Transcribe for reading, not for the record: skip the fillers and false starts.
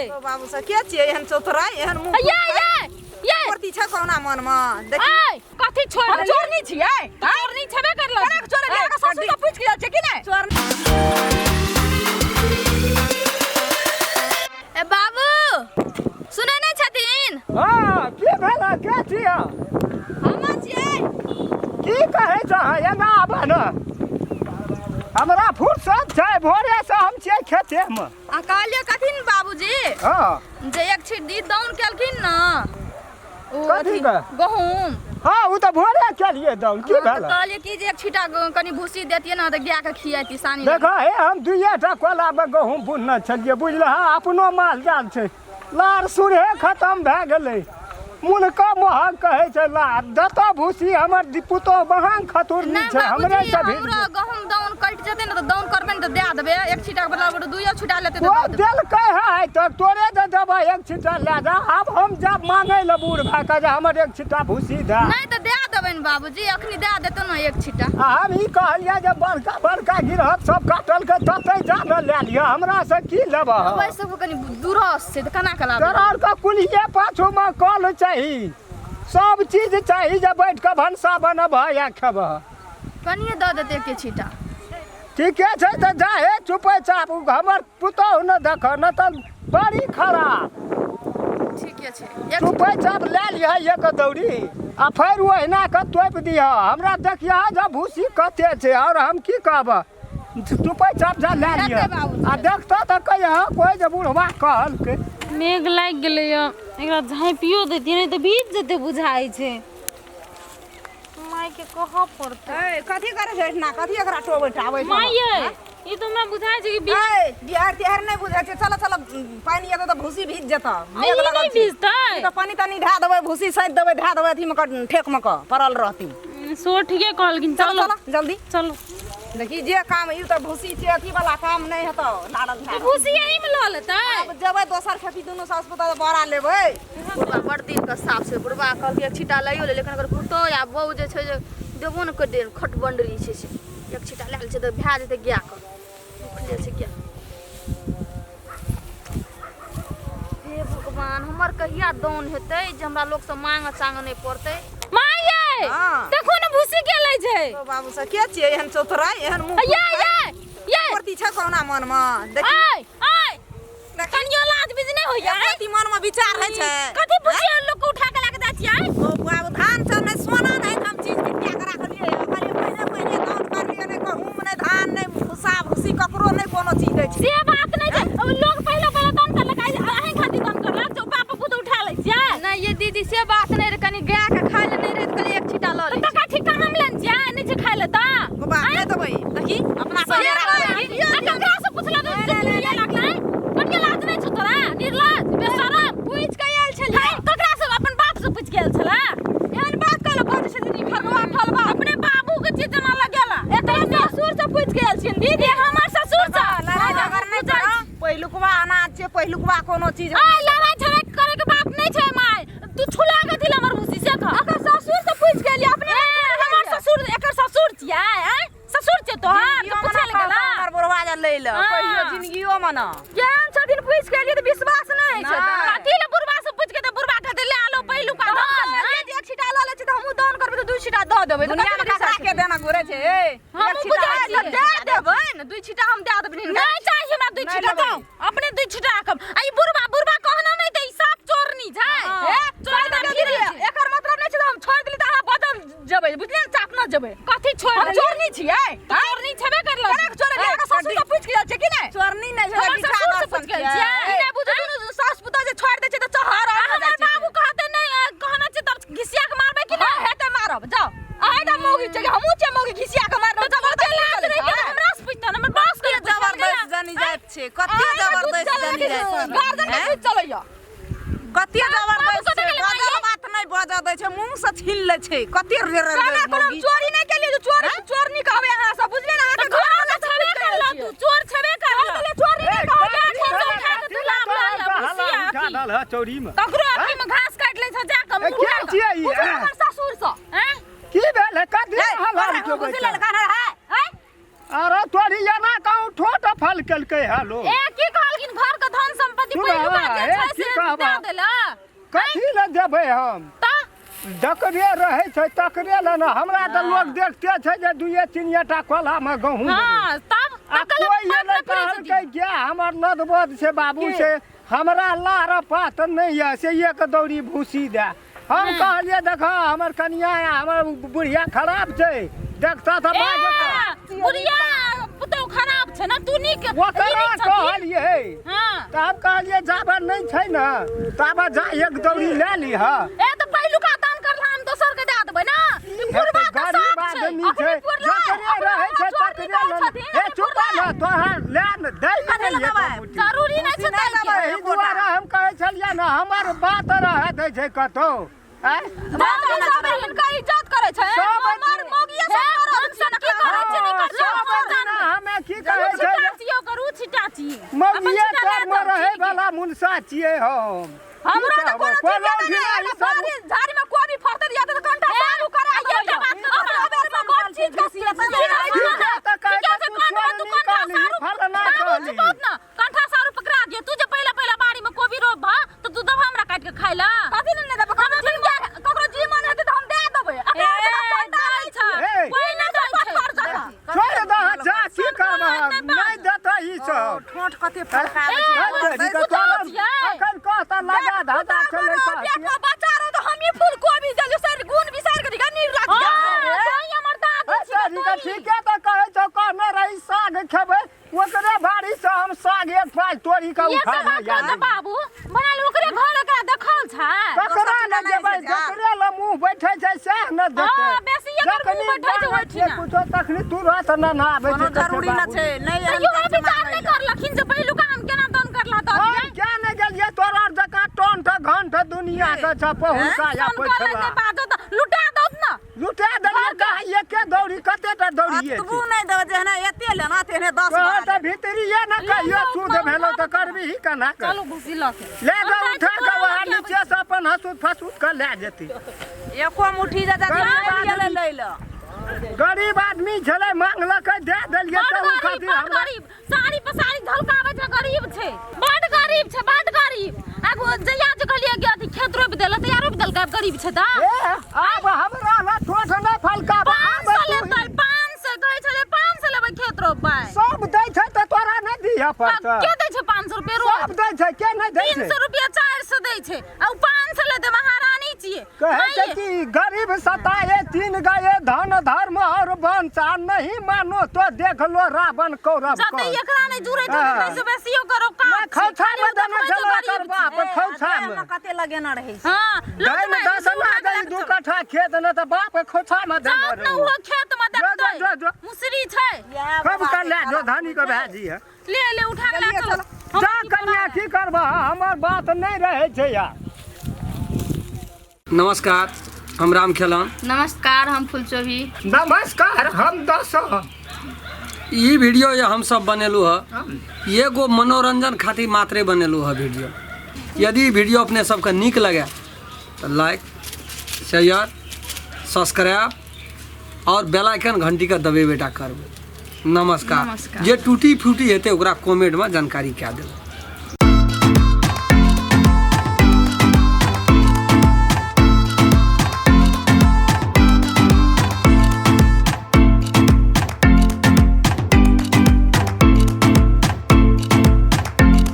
ओ बाबू से के छियै एहन चौतराइ एहन मुँह ये ये ये करती छै कहुना मन मे देखी ए कथी छोड़ हम चोरनी छियै चोरनी छेबे करलक केना के चोरनी अहाँके ससुर से पूछि के जाइ छै कि नहि चोर ए बाबू सुनै नहि छथिन हँ की भेल के छियै हम छियै की कहै छह एना आबह ने हमरा फुर्सत छै भोरेसँ हम छियै खेतेमे आ कहलियै कथिन बाबूजी हँ जे एक छिट्टी दाउन केलखिन ने ओ कथी अथी के? गहूँम हँ ओ तऽ भोरे केलियै दाउन की हाँ, तऽ भेल कहलियै कि जे एक छिटा कनि भूसी देतियै ने तऽ गायके खियाती सानी देखो हे हम दुइए टा कोलामे गहूँम बुनने छलियै बुझलह अपनो माल जाल छै लार सुरहे खतम भए गेलै मुनका महग कहै छै लार जतऽ भूसी हमर पुतोह बहान खतुरनी नहि छै हमरे बाबूजी से भीड़ हमरो गहूँम दाउन कटि जेतै ने तऽ दाउन करबै ने तऽ दए देबै एक छिटाके बदला दुइयो छिटा लेतै तऽ ओ दऽ देबै देलकै है तऽ तोरे दे देबै एक छिट्टा लए जा आब हम जब मांगै लए बूढ़ भए कऽ जे हमर एक छिट्टा भूसी दए नहि तऽ दए देबै ने बाबूजी अखनी दए देतौ ने एक छिटा आ हम ई कहलियै जे बड़का बड़का गिरहत सब काटलकै ततै जा ने लए लिअ हमरा से की लेबह ओहि सबके कनि दूरस छै तऽ केना के लाबै तोरा आरके कुल्हिए पाछूमे कल चाही सब चीज चाही जे बैठ कऽ भनसा बनबह या खेबह कनिए दऽ देतै एके छिटा ठीके छै तऽ जा हे चुपे चाप हमर पुतोहु ने देख न तऽ बड़ी खराब ठीके छै एक चुपे चाप लए लिह एक दौरी आ फेर ओहिना कऽ तोपि दिह हमरा देखिह जे भूसी कते छै आओर हम की कहबह चुपे चाप जा लए लिह हेतै बाबूजी। आ देखतऽ तऽ कहिह कोइ जे बुढ़वा कहलकै मेघ लागि गेलैए एकरा झाँपियो दैतियै नहि तऽ भीज जेतै बुझाइ छै मायके कहऽ पड़तै ए कथी करै छै एहिठिना कथी एकरा टोबै टाबै छै माय यै ई तऽ हमरा बुझाइ छै कि ए बिहार तिहार नहि बुझै छै चल चल पानि एतौ तऽ भूसी भीज जेतौ मेघ ई लगल नहि छै भीजतै तऽ पानि तानि धए देबै भूसी सैत देबै धए देबै अथीमे कऽ ठेकमे कऽ पड़ल रहती सो ठीके कहलखिन चल चलो चल जल्दी चलो देखी जे काम ई तऽ भूसी छै अथी वाला काम नहि हेतौ लाड़ल तऽ भूसी यही में लऽ लेतै आब जेबै दोसर खेती दुनू सास पुतोह बोरा लेबै बुढ़बा बड़ दिनके साफ छै बुढ़बा कहलकै एक छिटा लैयो ले लेकिन अगर पुतोह या बहू जे छै जे देबो ने कर दे खट बंडरी छै से एक छिटा लए लै छै तऽ भए जेतै गायके भुखले छै गाय हे भगवान हमर कहिया दान हेतै जे हमरा लोकसँ मांगऽ चांगऽ नहि पड़तै माय यै हाँ। देखो ने भूसी के लै छै ओ बाबू से के छियै एहन चौतराइ एहन मुँह ये ये ये करती छै कहुना मन मे देखी आय आय देखी कनियो लाज बीज नहि होइया कथी मन मे विचार होइ छै कथी भूसी लोक के उठा के लऽ के जाइ छियै ओ बाबू धान सब नहि सोना नहि हम चीज बिकिया के राखलियै कहलियै पहिने पहिने दान करलियै नहि गहूँम नहि धान नहि भूसा भूसी ककरो नहि कोनो चीज दै छै से बात नहि छै अब लोग पहिले पहिले दान करलक आइ अहीं खातिर दान करलक जो बाप पुत उठा लै छियै नहि ये दीदी से बात नहि रहै कनि गायके खाय लए नहि रहै तऽ कहलियै एक छिटा लऽ लै तऽ टका ठिका हम लेने छियै नहि छै खाय लए तऽ ओ बाप नहि देबै देखी अपना से सब आ ककरा से पुछलक जे तू ये लागलै कनिया लाज नहि छौ तोरा निर्लज बेशरम पूछि के आयल छलियै है ककरा से अपन बाप से पूछि गेल छला एहन बात कहलक बाजै छथिन ई फलवा फलवा अपने बाबू के चीज जना लगेला एकर ससुर से पूछि के आयल छियनि दीदी हमर ससुर से लड़ाई झगड़ नहि कर पहिलुकवा अनाज छै पहिलुकवा कोनो चीज आ लड़ाई झगड़ा करे के बात नहीं छै माय तू छुला के दिल हमर भूसी से खा एकर ससुर से पूछि के एलियै अपने ए हमर ससुर एकर ससुर छियै आँय ससुर छै तोहार जिनगियो तो मना पूछे कहतौ लगला हमर बुढ़वा जे लै लए हाँ। कहियो जिनगियो मना केहन छथिन पूछि के एलियै तऽ विश्वास नहि होइ छै नहि। कथी ले बुढ़वा से पूछ के तऽ बुढ़वा कहते ले आलो पहिलुका धान कहलियै जे एक छिटा लऽ लै छी तऽ हमहूँ दान करबै तऽ दू छिटा दऽ देबै तऽ दुनिया में कथी लए ककरा के देना घुरे छै ए हमहूँ एक छिटा बुझै एक छियै। तऽ दए देबै ने दू छिटा हम दए देबै नहीं चाहिए हमरा दुई नहि छिटा लेबै। दो अपने दुई छिटा राखब आ ई बुढ़वा बुढ़वा कहना नहीं तऽ ई साफ चोरनी छै हे चोर चोर फिरै छै। एकर मतलब नहि छै जे हम छोड़ि देली तऽ अहाँ बदल जेबै बुझलियै ने चाप न जेबै कथी छोड़ हम देली? चोरनी छियै तू चोरनी छेबे करलक केना के चोरनी अहाँके ससुर से पूछि के गेल छै कि नहि चोरनी नहि छै हमर बिछा ससुर से दर्शन पूछि गेल छियै। छियै। ई नहि बुझू दुनू सास पुतोह जे छोड़ि दै छै तऽ चहर आ आ हमर जाइ छै बाबू कहते नहीं कहना छै तब घिसिया के मारबै कि हँ नहीं हेतै मारब जाउ अहाँ तऽ मौगी छै हमहूँ छियै मौगी घिसिया के मारब तऽ ओते लाज रहितै तऽ हमरा से पूछतै हमर बाप के कते जबरदस्त जनी जाइत छै कते जबरदस्त जनी जाइत छै गार्जन के दूध चलैया कते जबरदस्त कतऽ छै गेलै बजल माइये? बात नहि बजऽ दै छै मुँह से छीन लै छै कते रे रे केना रे कोनो हम मौगी। चोरी नहि केलियै जे चोर चोरनी कहबै अहाँ सब बुझलियै ने अहाँके घर वाला छेबे करलक तू चोर छेबे करलक चोरनी नहि कहबै उठा के तू लाभ लऽ ले, भूसिया उठा अथी। रहल है चौरी में ककरो अथी में घास काटि लै छौ जा कऽ ए, मुँह के उठा कऽ। छियै ई बुझू हमर ससुर सँ आँय? की भेल है कथी ए, हल्ला तोरा उठबै भूसी छै? ललकार है आँय? अरे तोरी एना कहूँ ठोट फल केलकै है लोग ए की कहलखिन घर के धन संपत्ति कि सुन, पहिलुका जे हे, छै की से कहबह? दए देला कथी लए देबै हम तऽ जकरे रहै छै तकरे लए ने हमरा तऽ लोक देखते छै जे दुइए तीनिए टा कोलामे गहूँम भेलै। हाँ तब आ तब कहलक कोइ बाप एलै ने फिरै कहलकै छथिन। गे हमर नदबद छै बाबू से हमरा लार पात नहि यऽ से एक दौरी भूसी दए हम कहलियै देखऽ हमर कनिया आ हमर बुढ़िया खराब छै देखतऽ तऽ ए, बाजतऽ बुढ़िया पुतहु खराब छै ने तू नीक ई ओकरा नीक छथिन। कहलियै हाँ तऽ हम कहलियै जाबे नहि छै ने ताबे जा एक दौरी लए लिह ए तऽ पहिलुका दान करला हम दोसर के दए देबै ने ई बुढ़बा हेतै, तऽ गरीब साफ छै आदमी छै अखने पुरलै जकरे अपना रहै छै हमरा चोरनी तकरे कहै लए छथिन, हे अखने चुप पुरलै। ने तोहर लए ने दै ने कथी लए एक देबै? मुट्ठी। जरूरी नहि छै नहि दै के। देबै। एहि दुआरे हम कहै छलियै ने हमर बात रहै दै छै कतहु आँय? बाप रे, सब हिनकर इज्जत करै छै सब हमर मौगिए सब करत हम सब की करै छै नहि हँ, करै छै, सब हम दिना जानबै। हमे की कहै छै छिटा छियै ओकर, उ छिटा छियै। अपन मौगिए छिटा लए तरमे जाउ, रहै ठीक है। वाला मुनसा छियै हम हमरा की तऽ कहबो, कोनो कोनो चीज ढीला नहि ई सब बाड़ी झाड़ी में कोबी फड़तै या तऽ कंटा सारू करा आ एकटा बात कहब, अपना बेर में बड़ चीज के ठीक है तऽ कहै ठीके छै छै, तू कंठा चोरनी तू कंठा कहली सारू फलना बाबू कहली चुपौत न, कंठा सारू पकड़ा दियौ। तू जे पहिले पहिले बाड़ी में कोबी रोपबह, तऽ तू देबह हमरा काटि के खाय लए? कथी ने देबै ककरो जी ककरो जी मन हेतै तऽ हम दए देबै ए, दै छै। ए, कोई नहि दै छै। छोड़ि दह जा की करबह एते बात। नहि देतऽ ई सब ठोंठ कते फड़काबै ए, छै ओ हेतै, पुतहु तोरा छियै। अखन कहता लगा धजा छलै पेट में बच्चा रहो तऽ हम ही फूल कोबी देलियै सर गुण बिसार के दिखा नीर लाग हाँ, गेल तोही हमर दादी छिकै, तोही। ठीके तऽ कहै छौ कहने रही साग खेबै ओकरे बाड़ी से हम साग एक पाइ तोड़ी के ये उठा सब बात ले कहत बाबू बनाल ओकरे घर एकरा देखल छै ककरा ने जेबै जकरे लए मुँह बैठै छै सएह ने देतै हाँ, बेसी एकर मुँह जखनी बैठै छै मांगै छियै ओहिठिना। कुछो तखनी तुरत ने ना आबै कोनो छै कहै छै जरूरी न बाबू। छै नहि एहन तैयो बात छै विचार मांगै नहि लए। करलखिन जे पहिलुका हम केना दान करला दऽ हम दियै क्या ने गेलियै तोरा आर जकाँ टंठ घंट दुनिया के छ पहुँचा या दान करलै पैछला नहि बाजत लुटा दौत न लुटा देलियै कहाँ एके दौड़ी कते टा दौड़िए अतबू नहि देबै जेहने एते लेना तेहने दस तोहर बारह तऽ भीतरिये ने कहियो शुद्ध भेलौ तऽ करबही केना के चलू भूसी लऽ के ले जा हम उठा जाइ के छी वहाँ तोरा लऽ के नीचे से अपन हसूत फसूत के लए जेतै एको मुट्ठी जे गरीब आबि गेलै आदमी लै लए गरीब आदमी छलै मांगलकै दए देलियै बड़ तऽ ओ गरीब खातिर बड़ हमरा गरीब साड़ी पर साड़ी झलकाबै छै गरीब छै बड़ गरीब छै बड़ गरीब आगू जहिया जे कहलियै कि अथी खेत रोपि देलक तहिया रोपि देलकै आब गरीब छै तऽ ए आब हमरा लए ठोठ नहि फलकाब पाँच आब सए तू लेतै 500 कहै छलै 500 लेबै खेत रोपबै सब दै छै तऽ तोरा नहि दिअ पड़तै के दै छै 500 रुपये रोज सब दै छै के नहि दै छै 300 रुपया 400 दै छै आ उ 500 लेतै महारानी छियै कहै छै माइये। कि गरीब सताए तीन गए धन धर्म और वंश आ नहीं मानो तो देख लो रावण कौरव जते को एकरा नहि जुड़ै छै हाँ। तै से बेसियो करो काज नहि, छै। खौछा मे खाली ओ देने देखबै छै छलै गरीब एकर बाप छै। खौछा मे कते लगेना रहै छै हाँ गाय में दस ना गई दू कट्ठा खेत ने तऽ बाप खोछा में देने जाओ ने रहौ। उहो खेत में जो, देखतै जो, जो। मुसरी छै इएह खूब बात कर ले जो छै। धानी के भाजी है ले ले उठा के ला चलिए, चलो चलो। जा कन्या की करबह हमर बात नहि रहै छै यार नमस्कार हम राम खेलन नमस्कार हम फुलचोभी नमस्कार हम दस ई वीडियो जे हमसब बनेलहुँ हँ एगो मनोरंजन खातिर मात्रे बनेलहुँ हँ वीडियो यदि ई वीडियो अपने सबके नीक लगे तऽ लाइक शेयर सब्सक्राइब आओर बेल आइकन घंटीके दबेबे टा करबै नमस्कार नमस्कार। जे टूटी फूटी हेतै ओकरा कमेंटमे जानकारी कए देबै।